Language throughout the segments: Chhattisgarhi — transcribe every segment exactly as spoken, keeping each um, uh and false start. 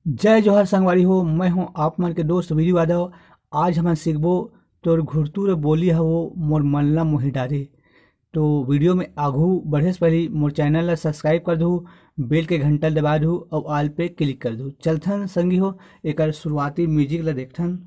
जय जोहार संगवारी हो, मैं हूं आप मन के दोस्त वीरू यादव। आज हमन सीखबो तोर घुरतुर बोली हवो मोर मन ला मोहि डारे। तो वीडियो में आघू बढ़े से पहले मोर चैनल ला सब्सक्राइब कर दू, बेल के घंटा दबा दू और ऑल पे क्लिक कर दू। चलथन संगी हो, एकर शुरुआती म्यूजिक ला देखथन।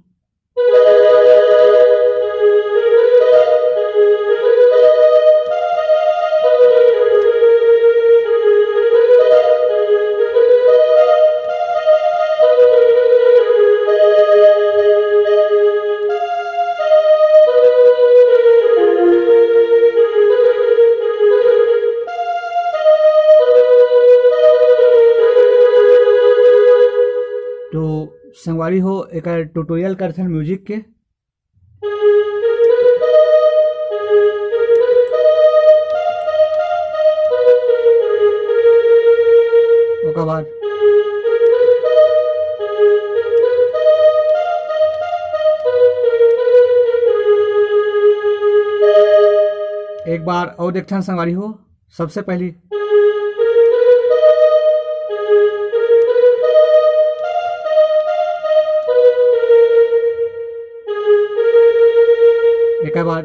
तो संगवारी हो, एकर ट्यूटोरियल करथन म्यूजिक के। ओकर बाद एक बार और देखथन संगवारी हो, सबसे पहली एकर बाद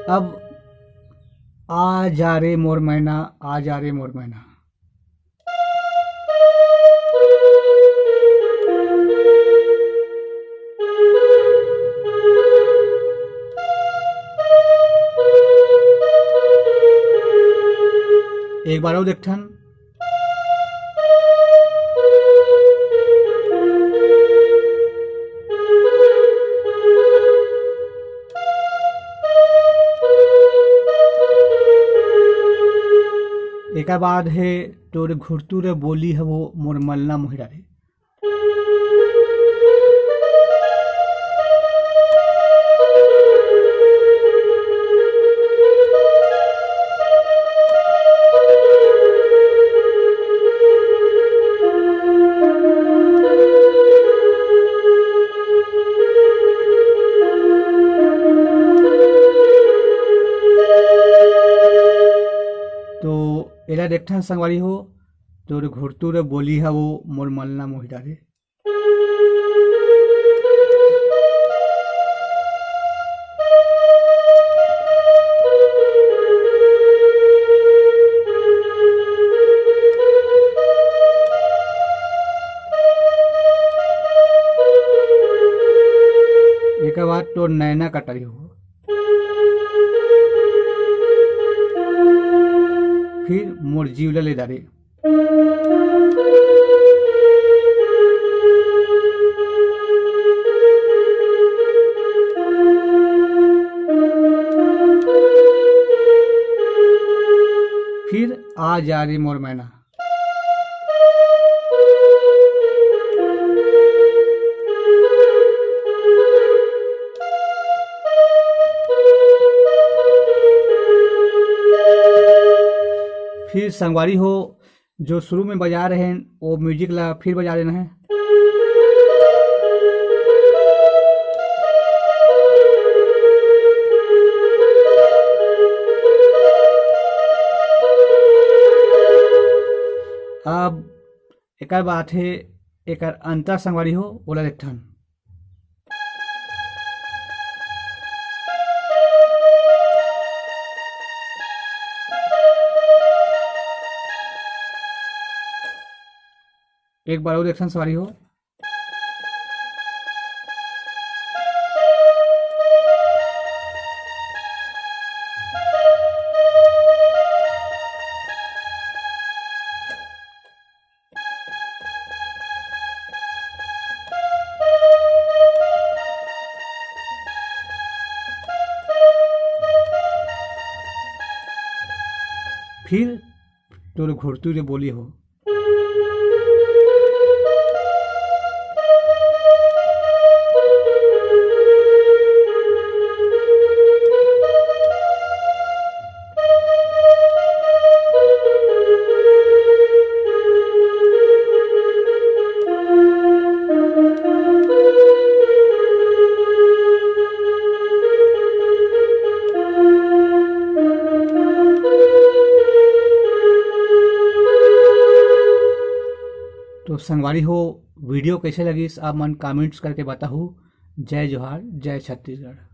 अब आ जा रे मोर मैना, आ जा रे मोर मैना। एक बार और देखथन। एकर बाद हे तोर घुरतुर बोली हवो मोर मन ला मोहि डारे। तो एला देखथन संगवारी हो, तोर घुरतुर बोली हवो मोर मन ला मोहि डारे। एकर बाद तोर नैना कटारी हो। फिर मोर जीव ला ले डारे। फिर आ जा रे मोर मैना। फिर संगवारी हो, जो शुरू में बजा रहे हैं, वो म्यूजिक ला फिर बजा देना है। अब एकर बात है, एकर अंतर संगवारी हो, ओला देखथन। एक बार और देखथन संगवारी हो। फिर तोर घुरतुर बोली हो। तो संगवारी हो, वीडियो कैसे लगिस, आप मन कमेंट्स करके बताहू। जय जोहार, जय छत्तीसगढ़।